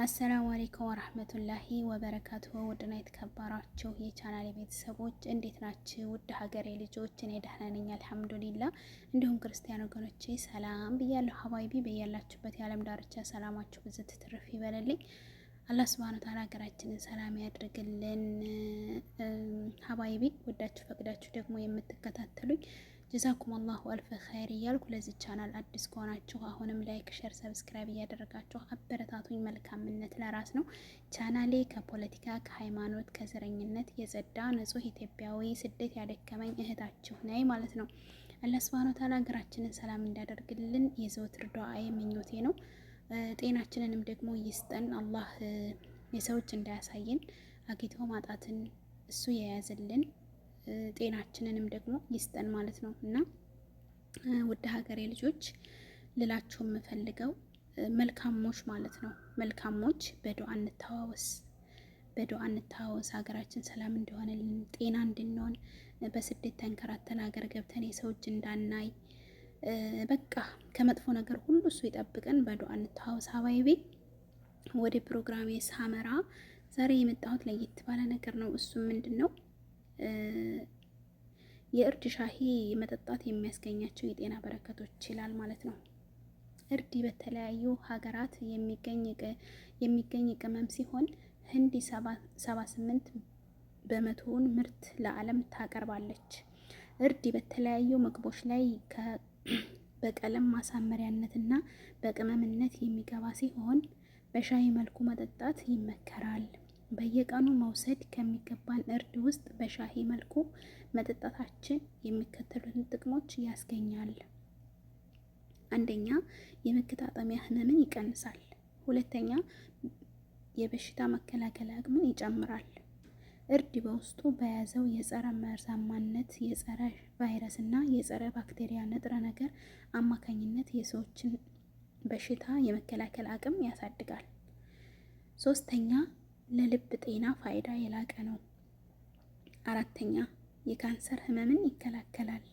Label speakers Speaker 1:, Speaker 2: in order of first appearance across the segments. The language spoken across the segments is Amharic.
Speaker 1: السلام عليكم ورحمة الله وبركاته። ውድና የተከበራችሁ የቻናል ቤተሰቦች እንዴት ናችሁ? ውድ ሀገሬ ልጆች እኔ ደህና ነኝ الحمد لله። እንዲሁም ክርስቲያን ወገኖቼ ሰላም ብያለሁ። حبايبي በያላችሁበት የዓለም ዳርቻ ሰላማችሁ ብዝት ትርፍ ይበልልኝ። አላህ سبحانه وتعالى ሀገራችንን ሰላም ያድርግልን። حبايبي ወዳችሁ ፈቅዳችሁ ደግሞ የምትከታተሉኝ جزاكم الله ألف خير እያልኩ ለዚህ ቻናል አዲስ ከሆናችሁ አሁንም like፣ share፣ subscribe እያደረጋችሁ አበረታቱኝ። መልካምነት ለራስ ነው። ቻናሌ ከፖለቲካ ከሃይማኖት፣ ከዘረኝነት የጸዳ ንጹህ ኢትዮጵያዊ ስደት ያደከመኝ እህታችሁ ነኝ ማለት ነው። አላህ سبحانه وتعالى ሀገራችንን ሰላም እንዲያደርግልን የዘወትር ዱዓዬ ምኞቴ ነው። ጤናችንንም ደግሞ ይስጠን አላህ። የሰዎች እንዳያሳየን አግኝቶ ማጣትን እሱ የያዘልን ጤናችንንም ደግሞ ይስጠን ማለት ነው። እና ውድ ሀገሬ ልጆች ልላችሁ የምፈልገው መልካሞች ማለት ነው። መልካሞች በዱዓ እንተዋወስ፣ በዱዓ እንተዋወስ። ሀገራችን ሰላም እንዲሆንልን፣ ጤና እንድንሆን፣ በስደት ተንከራተን ሀገር ገብተን የሰው እጅ እንዳናይ፣ በቃ ከመጥፎ ነገር ሁሉ እሱ ይጠብቀን። በዱዓ እንተዋወስ። حبايبي ወደ ፕሮግራሜ ሳመራ ዛሬ የመጣሁት ለየት ባለ ነገር ነው። እሱም ምንድን ነው? የእርድ ሻሂ መጠጣት የሚያስገኛቸው የጤና በረከቶች ይላል ማለት ነው። እርድ በተለያዩ ሀገራት የሚገኝ ቅመም ሲሆን ህንድ 78 በመቶውን ምርት ለዓለም ታቀርባለች። እርድ በተለያዩ ምግቦች ላይ በቀለም ማሳመሪያነትና በቅመምነት የሚገባ ሲሆን በሻይ መልኩ መጠጣት ይመከራል። በየቀኑ መውሰድ ከሚገባን እርድ ውስጥ በሻሂ መልኩ መጠጣታችን የሚከተሉትን ጥቅሞች ያስገኛል። አንደኛ፣ የመገጣጠሚያ ህመምን ይቀንሳል። ሁለተኛ፣ የበሽታ መከላከል አቅምን ይጨምራል። እርድ በውስጡ በያዘው የጸረ መርዛማነት፣ የጸረ ቫይረስ እና የጸረ ባክቴሪያ ንጥረ ነገር አማካኝነት የሰዎችን በሽታ የመከላከል አቅም ያሳድጋል። ሶስተኛ፣ ለልብ ጤና ፋይዳ የላቀ ነው። አራተኛ፣ የካንሰር ህመምን ይከላከላል።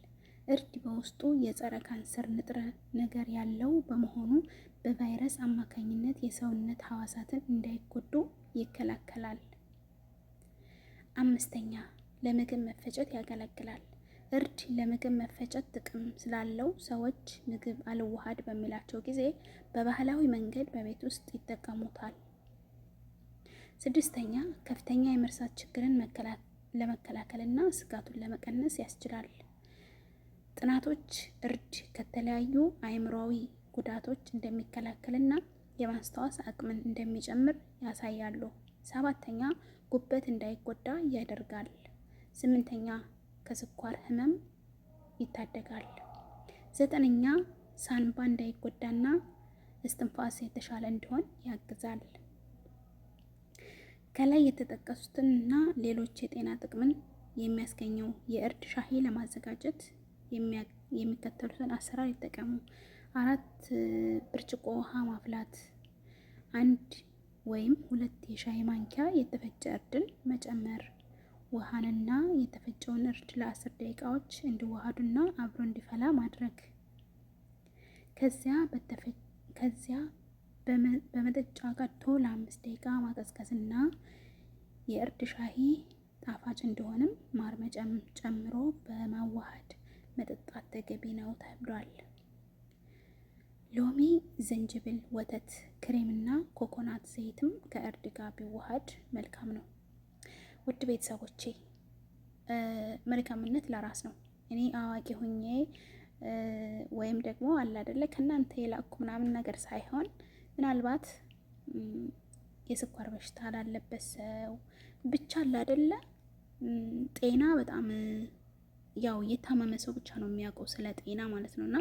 Speaker 1: እርድ በውስጡ የጸረ ካንሰር ንጥረ ነገር ያለው በመሆኑ በቫይረስ አማካኝነት የሰውነት ህዋሳትን እንዳይጎዱ ይከላከላል። አምስተኛ፣ ለምግብ መፈጨት ያገለግላል። እርድ ለምግብ መፈጨት ጥቅም ስላለው ሰዎች ምግብ አልዋሃድ በሚላቸው ጊዜ በባህላዊ መንገድ በቤት ውስጥ ይጠቀሙታል። ስድስተኛ፣ ከፍተኛ የመርሳት ችግርን ለመከላከልና ስጋቱን ለመቀነስ ያስችላል። ጥናቶች እርድ ከተለያዩ አእምሯዊ ጉዳቶች እንደሚከላከልና የማስታወስ አቅምን እንደሚጨምር ያሳያሉ። ሰባተኛ፣ ጉበት እንዳይጎዳ ያደርጋል። ስምንተኛ፣ ከስኳር ህመም ይታደጋል። ዘጠነኛ፣ ሳንባ እንዳይጎዳና እስትንፋስ የተሻለ እንዲሆን ያግዛል። ከላይ የተጠቀሱትን እና ሌሎች የጤና ጥቅምን የሚያስገኘው የእርድ ሻሂ ለማዘጋጀት የሚከተሉትን አሰራር ይጠቀሙ። 4 ብርጭቆ ውሃ ማፍላት፣ አንድ ወይም ሁለት የሻይ ማንኪያ የተፈጨ እርድን መጨመር፣ ውሃንና የተፈጨውን እርድ ለ10 ደቂቃዎች እንዲዋሃዱና አብሮ እንዲፈላ ማድረግ። ከዚያ በመጠጫ ቀድቶ ለ5 ደቂቃ ማቀዝቀዝና የእርድ ሻሂ ጣፋጭ እንዲሆንም ማር ጨምሮ በማዋሃድ መጠጣት ተገቢ ነው ተብሏል። ሎሚ፣ ዝንጅብል፣ ወተት፣ ክሬም እና ኮኮናት ዘይትም ከእርድ ጋር ቢዋሃድ መልካም ነው። ውድ ቤተሰቦቼ መልካምነት ለራስ ነው። እኔ አዋቂ ሁኜ ወይም ደግሞ አለ አይደለ ከእናንተ የላኩ ምናምን ነገር ሳይሆን ምናልባት የስኳር በሽታ ላለበት ሰው ብቻ አለ አይደለ ጤና በጣም ያው የታመመ ሰው ብቻ ነው የሚያውቀው ስለ ጤና ማለት ነው። እና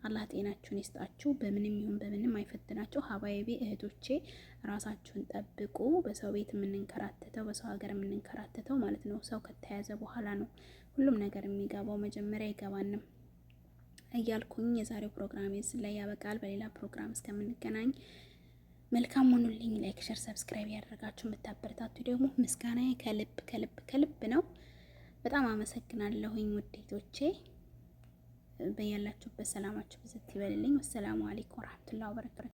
Speaker 1: አላህ ጤናችሁን ይስጣችሁ። በምንም ይሁን በምንም አይፈትናችሁ። ሀባይቤ እህቶቼ ራሳችሁን ጠብቁ። በሰው ቤት የምንንከራተተው በሰው ሀገር የምንንከራተተው ማለት ነው ሰው ከተያዘ በኋላ ነው ሁሉም ነገር የሚገባው፣ መጀመሪያ አይገባንም እያልኩኝ የዛሬው ፕሮግራም እዚህ ላይ ያበቃል። በሌላ ፕሮግራም እስከምንገናኝ መልካም ሆኑልኝ። Like፣ share፣ subscribe ያደረጋችሁ የምታበረታቱ ደግሞ ምስጋናዬ ከልብ ከልብ ከልብ ነው። በጣም አመሰግናለሁኝ ውዴቶቼ። በያላችሁበት ሰላማችሁ ብዝት ይበልልኝ። والسلام عليكم ورحمة الله وبركاته።